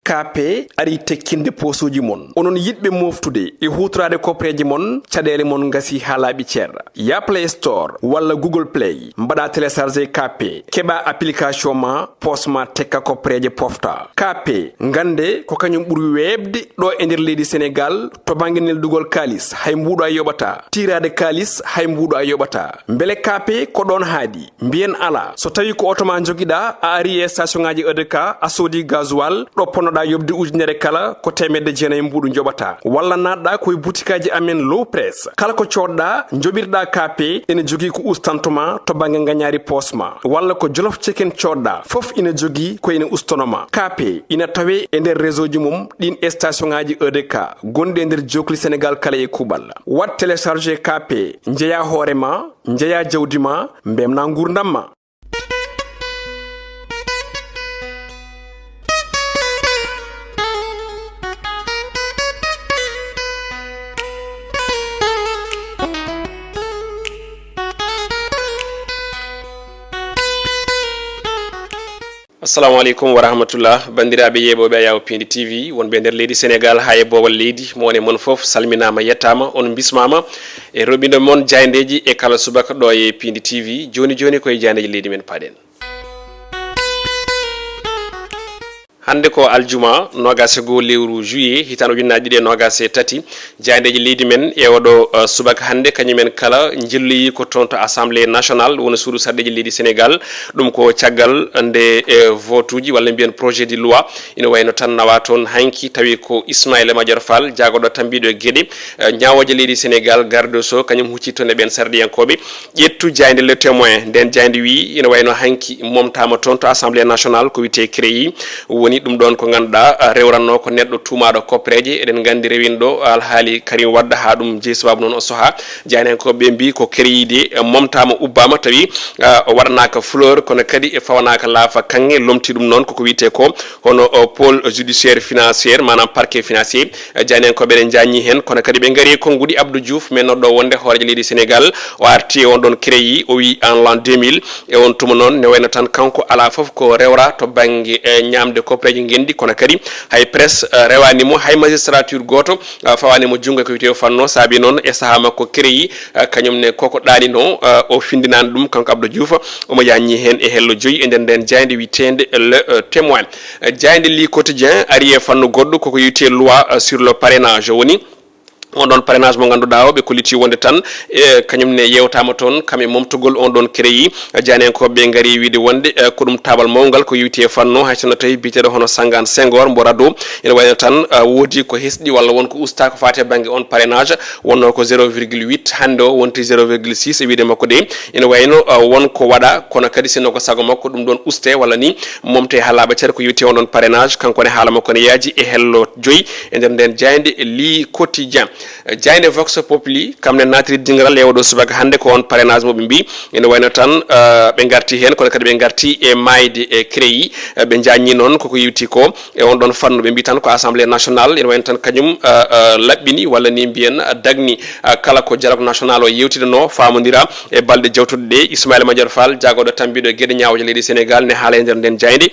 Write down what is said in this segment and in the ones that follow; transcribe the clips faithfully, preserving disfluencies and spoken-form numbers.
K P ari tekkinde poosuuji mon. Onon yiɗɓe mooftude e huutoraade koppereeje mon, caɗeele mon ngasii haa laaɓi cer. Yah Play Store walla Google Play, mbaɗaa télécharger K P, keɓaa application ma, poos ma tekka koppereeje pofta. K P, ngannde ko kañum ɓuri weeɓde ɗo e nder leydi Senegaal to bannge neldugol kaalis, hay mbuuɗo a yoɓataa. Tiiraade kaalis, hay mbuuɗo a yoɓataa. Mbele K P ko ɗoon haaɗi? Mbiyen alaa. So tawii ko oto ma njogiɗaa, a arii e station ŋaaji E D K, a soodii gasoil, ɗo ponnoɗaa yoɓde ujunere kala, ko teemedde jeenayi mbuuɗu njoɓataa. Walla naatɗaa ko e butikaaji amen Low Press. Kala ko coodɗaa, njoɓirɗaa K P, ene jogii ko ustanto ma to bannge ngañaari poos ma. Walla ko Jolof Chicken coodɗaa, fof ina jogii ko ene ustono ma. K P ina tawee e nder réseau ji mum ɗiin e station ŋaaji E D K gonɗi e nder jookli Senegaal kala e kuuɓal. Waɗ télécharger K P, njeyaa hoore ma, njeyaa jawdi ma, mbeltinaa nguurndam ma. Assalamu aleykum wa rahmatullah, banndiraaɓe yeeɓooɓe Ayaawo Piindi T V, wonɓe nder leydi Senegaal haa e boowal leydi, mo woni e mon fof salminaama, yettaama, on mbismaama e roɓindo mon jaayndeeji e kala subaka ɗo e Piindi T V. Jooni jooni ko e jaayndeeji leydi men paɗen. Hannde ko aljuma, noogaas e goo lewru juillet, hitaande ujunnaji ɗiɗi e noogaas e tati. Jaayndeeji leydi men e oɗo, uh, subaka hannde, kañum en kala njilloyi ko toon to Assemblée nationale, woni suudu sarɗiiji leydi Senegaal. Ɗum ko caggal nde, eh, votuuji, walla mbiyen projet de loi, ina wayno tan nawa toon hanki, tawi ko Ismaïla Madior Fall, jaagorɗo tambiiɗo e geɗe, eh, ñaawooje leydi Senegaal, garde des Sceaux, kañum hucciti toon e ɓeen sarɗiyankooɓe. Ƴettu jaaynde Le Témoin, ndeen jaaynde wi ina wayno hanki momtaama toon to Assemblée nationale ko wiyetee créé, woni ɗum ɗoon ko ngannduɗaa, ah, rewratnoo ko neɗɗo tuumaaɗo koppereeje. Eɗen nganndi rewinɗo alhaali Karim Wade, haa ɗum jeyi sabaabu noon o soha. Jaayndiyankooɓe ɓe mbii ko créé de, eh, momtaama, ubbaama, tawi, ah, o waɗanaaka fleur, kono kadi e fawanaaka laafa kaŋŋe, lomti ɗum noon koko wiyetee ko hono, o, pôle judiciaire financier, maanaam parquet financier. Eh, jaayndiyankooɓe ɓe njaññi heen, kono kadi ɓe ngari e konnguɗi Abdou Diouf, men noɗɗo wonde hooreejo leydi Senegaal, o arti e on ɗon créé, o wi en l'an deux mille, e on tuma noon ne wayno tan kanko alaa fof ko rewra to bannge, eh, ñaamde koppereeje ngenndi, kono kadi hay presse, eh, rewaani mo, hay magistrature gooto, eh, fawaani mo junngo ko wiyetee o fannu, saabi noon e sahaa makko créé, eh, kañum ne koko ɗaanino, eh, o findinaani ɗum kanko Abdou Diouf, omo yaññi heen e hello joyi e nder ndeen jaaynde wiyeteende Le, eh, Témoin. Eh, jaaynde Le Quotidien ari e fannu goɗɗo, koko wiyetee loi, eh, sur le parrainage, woni on ɗon parrainage mo ngannduɗaa o, ɓe kolliti wonde tan, e, kañum ne yewtaama toon, kam e momtugol on ɗon créé. Jaayndiyankooɓe ɓe ngari wiide wonde, e, ko ɗum taabal mawngal ko yowiti e fannu, hay sinno tawi biyeteeɗo hono Sangane Senghor mbo RADDHO, ene wayno tan, e, woodi ko hesɗi walla won ko ustaa ko faati e bannge on parrainage, wonnoo ko zéro virgule huit, hannde o wonti zéro virgule six e wiyde makko de. Ene wayno, e, won ko waɗa, kono kadi sinno ko sago makko ɗum ɗon ustee walla ni momtee haa laaɓa cer ko yowiti on ɗon parrainage, kanko ne haala makko ne yaaji e hello joyi e nder ndeen jaaynde Le Quotidien. Jaaynde Vox Populi, kam ne naatiri dingiral e oɗo subaka hannde ko on parrainage mo ɓe mbii, ene wayno tan, eh, ɓe ngarti heen, kono kadi ɓe ngarti e maayde e créé, eh, ɓe njaññi noon koko yewti ko e on ɗon fannu. Ɓe mbii tan ko Assemblée nationale, ene wayno tan kañum, eh, eh, laɓɓini walla ni mbiyen, eh, dagni, eh, kala ko dialogue national o yewtidanoo, faamondira e balɗe jawtuɗe ɗe. Ismaïla Madior Fall, jaagorɗo tambiiɗo e geɗe ñaawooje leydi Senegaal, ne haala e nder nden jaaynde.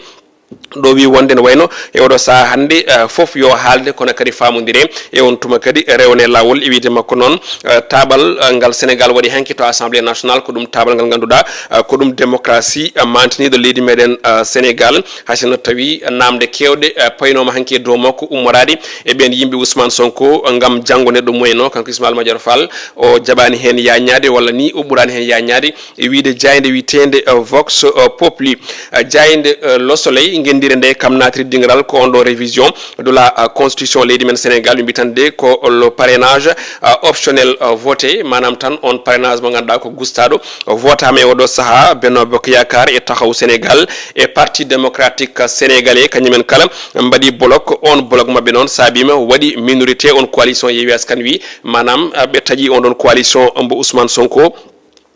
Ɗo wi wonde ne wayno e oɗo sahaa hannde, eh, fof yo haalde, kono kadi faamondire e on tuma kadi rewne laawol. E wiyde makko noon, eh, taabal, eh, ngal Senegaal waɗi hanki to Assemblée nationale, ko ɗum taabal ngal ngannduɗaa, eh, ko ɗum démocratie, eh, mantiniiɗo leydi meɗen, eh, Senegaal. Hay sinno tawi naamnde keewɗe, eh, paynooma hanki e dow makko, ummoraade e ɓeen yimɓe Ousmane Sonko, eh, ngam janngo neɗɗo mumen o, kanko Ismaïla Madior Fall, o jaɓaani heen yaññaade walla ni o ɓuraani heen yaññaade. E wiyde jaaynde wiyeteende, eh, Vox, eh, Populi, eh, jaaynde, eh, Le Soleil, ngenndire nde kam naatiri dingiral ko on ɗo révision de la, eh, constitution leydi men Senegaal, ɓe mbii tan de ko le parrainage, eh, optionnel, eh, voté, maanaam tan on parrainage mo ngannduɗaa ko gustaaɗo, eh, votaama e oɗo sahaa. Benno Bokk Yaakaar e Taxawu Senegaal e Parti Démocratique Sénégalais, kañumen kala mbaɗi bloc. On bloc maɓɓe noon saabiima waɗi minorité on coalition Yewwi Askan Wi, maanaam, eh, ɓe taƴi on ɗon coalition mbo Ousmane Sonko.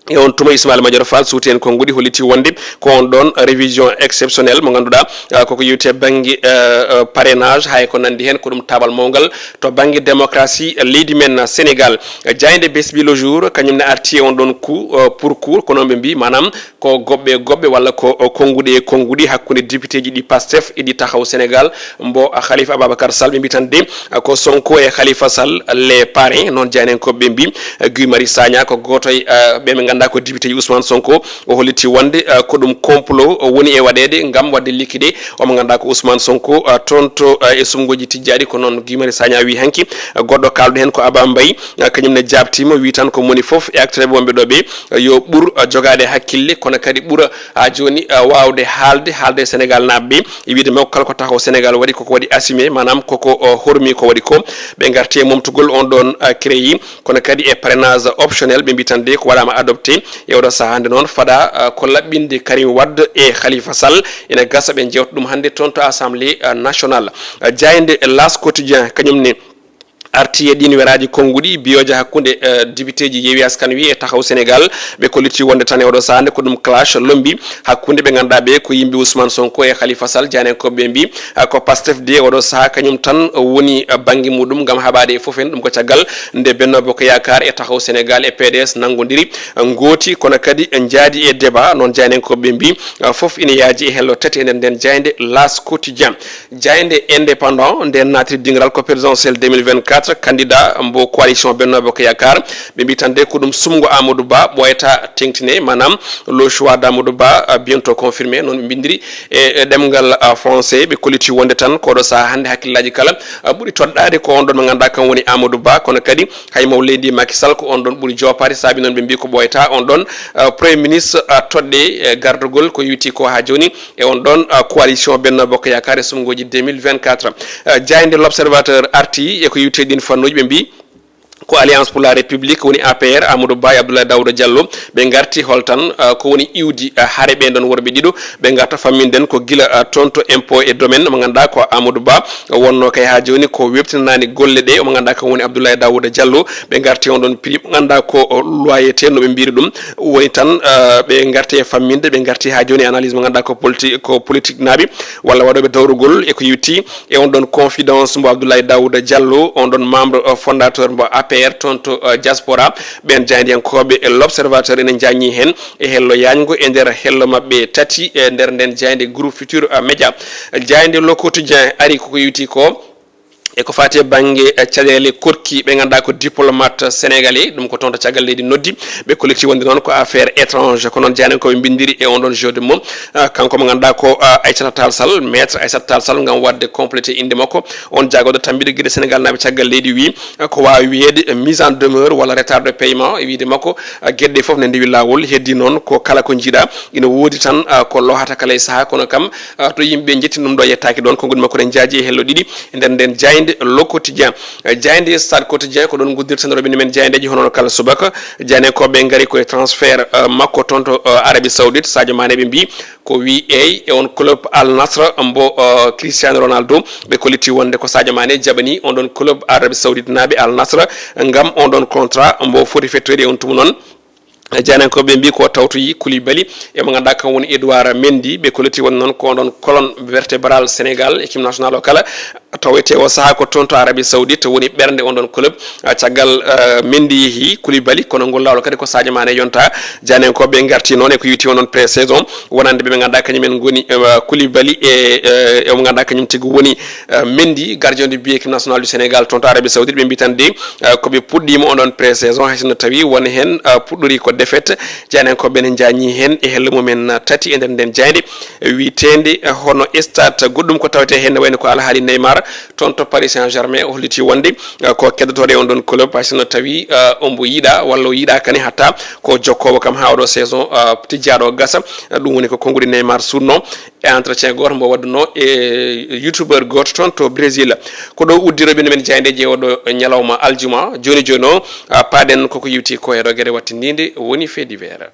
E on tuma, Ismaila Madior Fall suuti en konguɗi, holliti wonde ko on ɗon révision exceptionnelle mo ngannduɗaa, ah, koko yewti e bannge, eh, eh, parrainage, hay ko nanndi heen ko ɗum taabal mawngal to bannge démocratie leydi men Sénégal. Jaaynde Besbi Le Jour, kañum ne arti e on ɗon coup, eh, pour coup, ko noon ɓe mbii, maanaam ko goɓɓe e goɓɓe walla ko, eh, konnguɗi e konnguɗi hakkunde députéji ɗi Pastef e ɗi Taxawu Sénégal mbo Khalifa Ababacar Sall. Ɓe mbii tan de, eh, ko Sonko e Khalifa Sall les parrains, noon jaayndiyankooɓe ɓe mbii. Eh, Guy Marius Sagna ko gooto e, eh, ɓe ɓe ngannduɗaa ko députéji Ousmane Sonko. O holliti wonde, eh, ko ɗum complot woni e waɗeede ngam waɗde liquidé omo ngannduɗaa ko Ousmane Sonko, eh, toon to, eh, e suɓngooji tijjaaɗi. Ko noon Guy Marius Sagna wii hanki. Eh, goɗɗo kaalɗo heen ko Abba Mbaye, eh, kañum ne jaabtiima, wii tan ko moni fof e acteur wonɓe ɗo ɓe, eh, yo ɓur, eh, jogaade hakkille, kono kadi ɓura haa jooni, eh, waawde haalde, haalde e Sénégal naaɓe ɓe. E wiyde makko, kala ko Taxawu Sénégal waɗi, koko waɗi assumé, maanaam koko, eh, hormi ko waɗi ko. Ɓe ngarti e momtugol on ɗon, eh, créé, kono kadi e parrainage optionnel, ɓe mbii tan de ko waɗaama adopté e oɗo sahaa. Hannde noon faɗa, eh, ko laɓɓinde Karim Wade e Khalifa Sall. Ina gasa ɓe njewta ɗum hannde toon to Assemblée, eh, nationale. Eh, jaaynde L'As Quotidien, kañum ne arti e ɗiin weraaji konnguɗi, biyooje hakkunde, eh, députéji Yewwi Askan Wi e Taxawu Sénégal. Ɓe kolliti wonde tan e oɗo sahaa nde ko ɗum clash lombi hakkunde ɓe ngannduɗaa ɓe ko yimɓe Ousmane Sonko e Khalifa Sall. Jaayndiyankooɓe ɓe mbii, ah, ko Pastef de oɗo sahaa kañum tan woni, ah, bannge muɗum ngam haɓaade e fof en. Ɗum ko caggal nde Benno Bokk Yaakaar e Taxawu Sénégal e P D S nanngodiri, ah, ngooti, kono kadi njaadi e débat. Noon jaayndiyankooɓe ɓe mbii, ah, fof ina yaaji e hello tati e nder nden jaaynde L'As Quotidien. Jaaynde Indépendant nden naatiri dingiral ko présidentielle deux mille vingt-quatre, candidat mbo coalition Benno Bokk Yaakaar. Ɓe mbii tan de ko ɗum suɓngo Amadou Ba ɓooyata teŋtine, maanaam le choix d'Amadou Ba, ah, bientôt confirmé, noon ɓe mbinndiri e, e ɗemngal, ah, français. Ɓe kolliti wonde tan ko oɗo sahaa hannde hakkillaaji kala, ah, ɓuri toɗɗaade ko on ɗon mo ngannduɗaa kam woni Amadou Ba, kono kadi hay mawɗo leydi Macky Sall ko on ɗon ɓuri joopaade, saabi noon ɓe mbii ko ɓooyata on ɗon, ah, Premier ministre, ah, toɗɗe, eh, gardagol ko yowiti ko haa jooni e on ɗon, ah, coalition Benno Bokk Yaakaar e suɓngooji deux mille vingt-quatre. Ah, jaaynde L'Observateur arti e ko yowiti e ɗiin fannuuji, ɓe mbii ko Alliance pour la République woni A P R, Amadou Ba e Abdoulaye Daouda Diallo, ɓe ngarti hol tan, ah, ko woni iwdi, ah, hare ɓeen ɗon worɓe ɗiɗo, ɓe ngarta famminden ko gila, ah, toon to impôt et domaine, mo ngannduɗaa ko Amadou Ba wonnoo kay haa jooni ko weɓtinanaani golle ɗe, omo ngannduɗaa kam woni Abdoulaye Daouda Diallo. Ɓe ngarti on ɗon prix mo ngannduɗaa ko, oh, loyauté no ɓe mbiri ɗum, woni tan, ah, ɓe ngarti e famminde, ɓe ngarti haa jooni e analyse mo ngannduɗaa ko politi-, ko politique naaɓe walla waɗooɓe dawrugol e ko yowiti e on ɗon confidence mbo Abdoulaye Daouda Diallo, on ɗon membre, euh, fondateur mbo A P R toon to, euh, diaspora. Ɓeen jaayndiyankooɓe e L'Observateur ene njaññi heen e hello yaañngo e nder hello maɓɓe tati e nder nden jaaynde Groupe Futurs, euh, Médias. Jaaynde Le Quotidien ari koko yowiti ko e ko faati e bannge, eh, caɗeele koɗki ɓe ngannduɗaa ko diplomate sénégalais, ɗum ko toon to caggal leydi noddi. Ɓe kolliti wonde noon ko affaire étrange, ko noon jaayndiyankooɓe mbinndiri e on ɗon jeu de mots. Ah, kanko mo ngannduɗaa ko, ah, Aïssata Tall Sall, maître Aïssata Tall Sall, ngam waɗde complété innde makko. On jaagorɗo tammbiɗo geɗe Sénégal naaɓe caggal leydi wii, ah, ko waawi wiyeede, eh, mise en demeure walla retard de paiement e wiyde makko, ah, geɗe ɗe fof ne ndewi laawol. Heddi noon ko kala ko njiiɗaa ina woodi tan, ah, ko lohata kala e sahaa, kono kam, ah, to yimɓe njetti ɗum ɗo yettaaki ɗoon. Konguɗi makko ne njaaji e hello ɗiɗi e nder nden jaaynde Le Quotidien. Eh, jaaynde Stade Quotidien ko ɗoon nguddirten rewɓe men jaayndeeji hono no kala subaka. Jaayndiyankooɓe ngari koye transfert, eh, makko toon to, eh, Arabie Saoudite. Sadio Mané ɓe mbii ko wii eey e on club Al Nassr mbo, eh, Cristiano Ronaldo. Ɓe kolliti wonde ko Sadio Mané jaɓani on ɗoon club Arabie Saoudite naaɓe Al Nassr ngam on ɗoon contrat mbo foti fettoyde e on tuma noon. Jaayndiyankooɓe mbii ko tawtoyi Koulibaly e mo ngannduɗaa kam woni Edouard Mendy. Ɓe kolliti wonde noon ko on ɗoon colonne vertébrale Sénégal, équipe nationale o kala tawetee o sahaa ko toon to Arabie Saoudite woni ɓernde on ɗoon club. Ah, caggal, ah, Mendy yehi, Koulibaly, kono ngol laawol kadi ko Sadio Mané yonta. Jaayndiyankooɓe ngarti noon e ko yowiti on ɗoon pré-saison wonande ɓe ɓe ngannduɗaa kañum en ngoni, eh, Koulibaly e, eh, e mo ngannduɗaa kañum tigi woni, eh, Mendy, gardien de but équipe nationale du Sénégal toon to Arabie Saoudite. Ɓe mbii tan de, eh, ko ɓe puɗɗiima on ɗoon pré-saison, hay sinno tawi won heen, eh, puɗɗori ko défaite. Jaayndiyankooɓe ne njaañi heen e hello mumen, eh, tati e nder nden jaaynde, eh, wiyeteende, eh, hono Stade. Goɗɗum ko tawetee heen ne wayno ko alhaali Neymar toon to Paris Saint-Germain. O holliti wonde, eh, ko keddotooɗo e on ɗoon club, hay sinno tawi, eh, ombo yiɗaa walla o yiɗaaka ne, hatta ko jokkoowo kam haa oɗo saison, eh, tijjaaɗo gasa. Eh, ɗum woni ko konnguɗi Neymar suuɗnoo e entretien gooto mbo waɗduno e youtubeur gooto toon to Brésil. Ko ɗo uddirooɓe men jaayndeeji e oɗo ñalawma aljuma. Jooni jooni o, a, paaɗen koko yowti ko e rogere wattindiinde woni fait divers.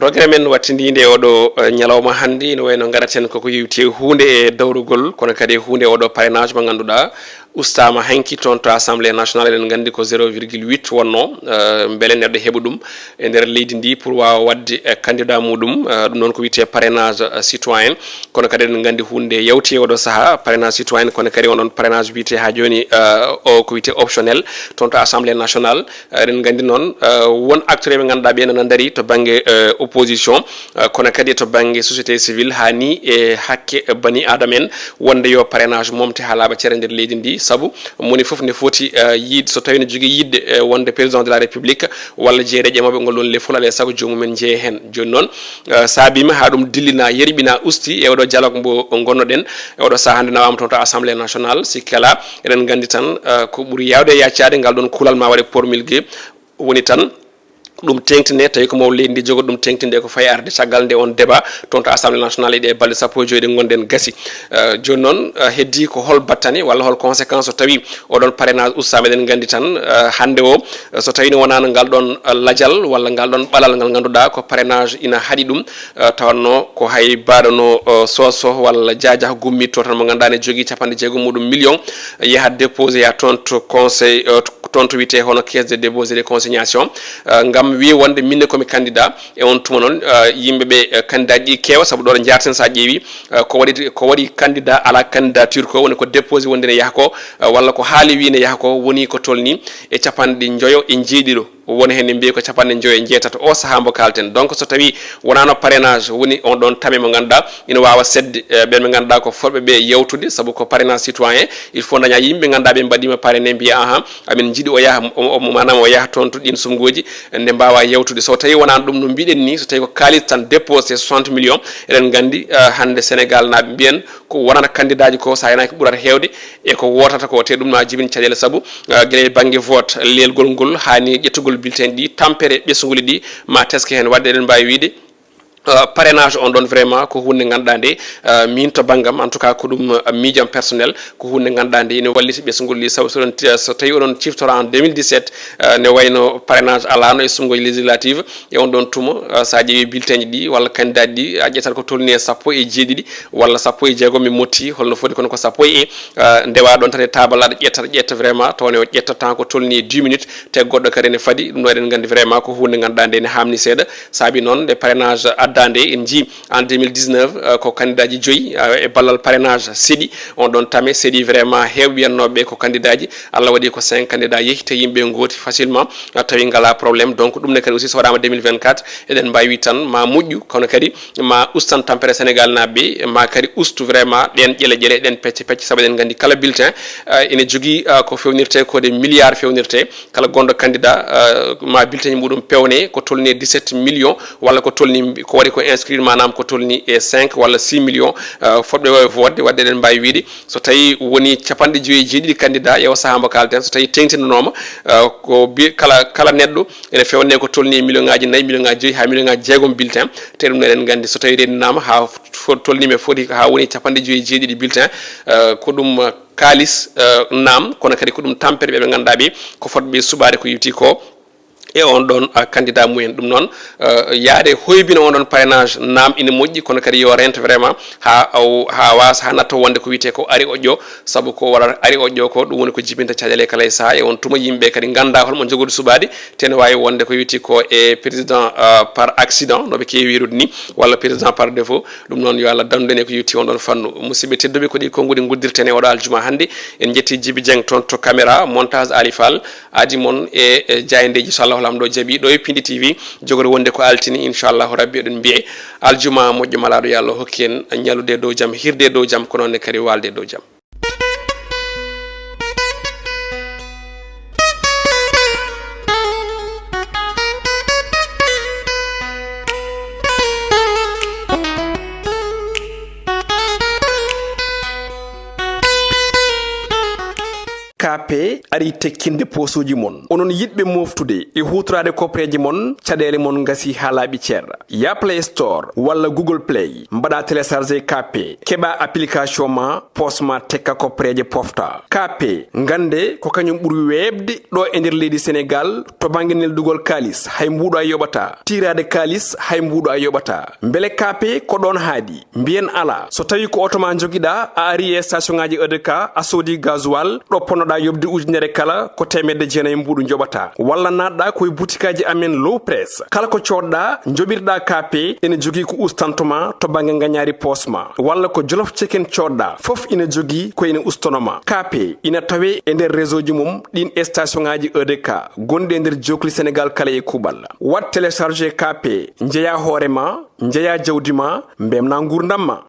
Rogere men wattindiinde e oɗo, eh, ñalawma hannde, ina wayno ngaraten koko yowti e huunde e dawrugol, kono kadi e huunde e oɗo parrainage mo ngannduɗaa ustaama hanki toon to Assemblée nationale, eɗen nganndi ko zéro virgule huit wonnoo, eh, mbele neɗɗo heɓa ɗum e nder leydi ndi pour waawa waɗde, eh, candidat muɗum, eh, ɗum noon ko wiyetee parrainage, eh, citoyen. Kono kadi eɗen nganndi huunde yawti e oɗo sahaa, parrainage citoyen, kono kadi on ɗon parrainage wiyetee haa jooni, eh, o ko wiyetee optionnel toon to Assemblée nationale. Eh, eɗen nganndi noon, eh, won acteur ɓe ngannduɗaa ɓe nana ndaari to bannge, eh, opposition, eh, kono kadi to bannge société civile, haa ni e hakke bani aadama en, wonde yo parrainage momte haa laaɓa cere nder leydi ndi, sabu moni fof ne foti, eh, yiide, so tawii ne jogii yiɗde, eh, wonde président de la République walla jeereeje maɓɓe ngol ɗon le fula, alaa e sago joomum en jeeya heen. Jooni noon, eh, saabiima haa ɗum dillina, yerɓina, usti e oɗo dialogue mbo ngonnoɗen, e oɗo sahaa nde nawaama toon to Assemblée nationale, sikke alaa, eɗen nganndi tan, eh, ko ɓuri yaawde e yaccaade ngal ɗon kuulal ma waɗe promulgué, woni tan ɗum teeŋtine, tawi ko mawɗo leydi ndi jogori ɗum teeŋtinde ko fayi arde caggal nde on débat toon to Assemblée nationale e ɗe balɗe sappo e joy ɗe ngonɗen gasi. Eh, jooni noon, eh, heddii ko hol battane walla hol conséquence so tawii oɗon parrainage ustaama? Eɗen nganndi tan, eh, hannde o, eh, so tawii ne wonaano ngal ɗon, eh, lajal walla ngal ɗon ɓalal ngal ngannduɗaa ko parrainage ina haɗi ɗum, eh, tawanno ko hay baɗono, eh, soso walla jaaja gummitto tan mo ngannduɗaa ne jogii capanɗe jeegom muɗum million, yaha déposé ya toon to conseil, eh, toon to wiyetee hono caisse de dépôt et de consignation, eh, ngam wiya wonde minne komi candidat. E on tuma noon, eh, yimɓe ɓe, eh, candidat ji keewa, sabu ɗo ɗo njaarten so a ƴeewi, eh, ko waɗi, ko waɗi candidat à la candidature ko woni ko déposé wonde ne yaha ko, eh, walla ko haali wi ne yaha ko woni ko tolni e capanɗe njoyo e jeeɗiɗo. Won heen ne mbiyi ko capanɗe njoyo e jeetato o sahaa mbo kaalten. Donc so tawii wonaano parrainage woni on ɗon tame mo ngannduɗaa ina waawa seedde, eh, ɓeen ɓe ngannduɗaa ko fotɓe ɓe yawtude, sabu ko parrainage citoyen, il faut daña yimɓe ngannduɗaa ɓe mbaɗiima parrainé mbiya, ahan, amin njiɗi o yaha, o, o, maanaam o yaha toon to ɗiin sumngooji nde mbaawa yawtude. So tawii wonaano ɗum no mbiɗen ni, so tawii ko kaalis tan déposé soixante millions, eɗen nganndi, eh, hannde Sénégal naaɓe mbiyen ko wonata candidat ji ko so a yanaaki ɓurata heewde e ko wootata ko, te ɗum na jibin caɗeele sabu, eh, gila e bannge vote, leelgol ngol, haa ni ƴettugol bulletin ɗi, tampere ɓesnguuli ɗi, ma teske heen. Waɗde eɗen mbaawi wiyde, eh, parrainage on ɗon vraiment ko huunde ngannduɗaa nde, eh, min to banngam, en tout cas, ko ɗum, eh, miijam personnel, ko huunde ngannduɗaa nde ene walliti ɓesnguuli ɗi, sabu so ɗon, so tawii oɗon ciftora en deux mille dix-sept, eh, ne wayno parrainage alaano e sumngooji législative, e on ɗon tuma, eh, so a ƴeewi bulletin ji ɗi walla candidat ji ɗi, a ƴettat ko tolni e sappo e jeeɗiɗi walla sappo e jeegom mi motti, holno foti, kono ko sappo e, eh, ndewa ɗon tan e taabal, aɗa ƴetta, aɗa ƴetta vraiment, tawa ne o ƴetta temps ko tolni e dix minutes, te goɗɗo kadi ene fadi. Ɗum ɗo eɗen nganndi vraiment ko huunde ngannduɗaa nde ene haamni seeɗa, saabi noon nde parrainage addaa nde en njii en deux mille dix-neuf, eh, ko candidat ji joyi, eh, e ballal parrainage seeɗi, on ɗon tame seeɗi vraiment, heewɓe wiyannooɓe ko candidat ji, Allah waɗi ko cinq candidat yehi, te yimɓe ngooti facilement, eh, tawi ngalaa problème. Donc ɗum ne kadi aussi so waɗaama deux mille vingt-quatre, eɗen mbaawi tan ma moƴƴu, kono kadi ma ustan tampere Sénégal naaɓe ɓe, ma kadi ustu vraiment ɗeen ƴele ƴele, ɗeen pecce pecce, sabu eɗen nganndi kala bulletin, eh, ene jogii, eh, ko fewnirte, ko des milliards fewnirte, kala gonɗo candidat, eh, ma bulletin muɗum pewne ko tolni e dix-sept millions, walla ko tolni, ko waɗi ko inscrire, maanaam ko tolni e cinq walla six millions, eh, fotɓe waawde vote. Waɗde eɗen mbaawi wiyde so tawii woni capanɗe joyi e jeeɗiɗi candidat e o sahaa mbo kaalten, so tawii teeŋtinanaama, eh, ko bi-, kala, kala neɗɗo ene fewnee ko tolni e million ngaaji nayi, million ngaaji joyi haa million ngaaji jeegom bulletin, te ɗum eɗen nganndi so tawii renndinaama haa fo-, tolniima e foti haa woni capanɗe joyi e jeeɗiɗi bulletin, eh, ko ɗum, eh, kaalis, eh, naam, kono kadi ko ɗum tampere ɓe ɓe ngannduɗaa ɓe ko fotɓe suɓaade ko yowiti ko e on ɗon, eh, candidat mumen. Ɗum noon, eh, yaade hoybina on ɗon parrainage naam ina moƴƴi, kono kadi yo rento vraiment haa aw-, haa waasa, haa natta wonde ko wiyetee ko ari oƴƴo, sabu ko waɗata ari oƴƴo ko ɗum woni ko jibinta caɗeele kala e sahaa. E on tuma yimɓe kadi ngannda holmo njogori suɓaade, te ne waawi wonde ko wiyetee ko e président, eh, par accident, no ɓe keewi wiirude ni, walla président par défaut. Ɗum noon, yo Allah dandu en e ko yowiti on ɗon fannu. Musidɓe tedduɓe, ko ɗi konnguɗi nguddirten e oɗo aljuma hannde. En njetti Jibi Dieng toon to caméra, montage Ali Fall, aadi mon e, e jaayndeeji, so Allahu Laamɗo jaɓi, ɗo e Pindi T V, jogori wonde ko altine, inchallahu rabbi, eɗen mbiye aljuma moƴƴo malaaɗo, yo Allah hokku en ñalude e dow jam, hirde e dow jam, ko noon ne kadi waalde e dow jam. Ka Kaape ari tekkinde poosuuji mon. Onon yiɗɓe mooftude e huutoraade koppareeje mon, caɗeele mon ngasi haa laaɓi cer. Yah Play Store walla Google Play, mbaɗa télécharger Kaape, keɓa application ma, poos ma tekka koppareeje pofta. Kaape, ngannde ko kañum ɓuri weeɓde ɗo e nder leydi Senegaal to bannge neldugol kaalis, hay mbuuɗo a yoɓataa. Tiiraade kaalis, hay mbuuɗo a yoɓataa. Mbele Kaape ko ɗoon haaɗi? Mbiyen alaa. So tawii ko oto ma njogiɗaa, a ari e station ŋaaji E D K, a soodi gasoil, ɗo ponnoɗaa yoɓde ujunere kala, ko teemedde jeenayi mbuuɗu njoɓataa. Walla naatɗaa ko e butikaaji amen Low Press. Kala ko coodɗaa, njoɓirɗaa Kaape, ene jogii ko ustantoo ma to bannge ngañaari poos ma. Walla ko Jolof Chicken coodɗaa, fof ina jogii ko ene ustanoo ma. Kaape ina tawee e nder réseau ji mum ɗiin station ŋaaji E D K gonɗi e nder jookli Senegaal kala e kuuɓal. Waɗ télécharger Kaape, njeyaa hoore ma, njeyaa jawdi ma, mbeltinaa nguurndam ma.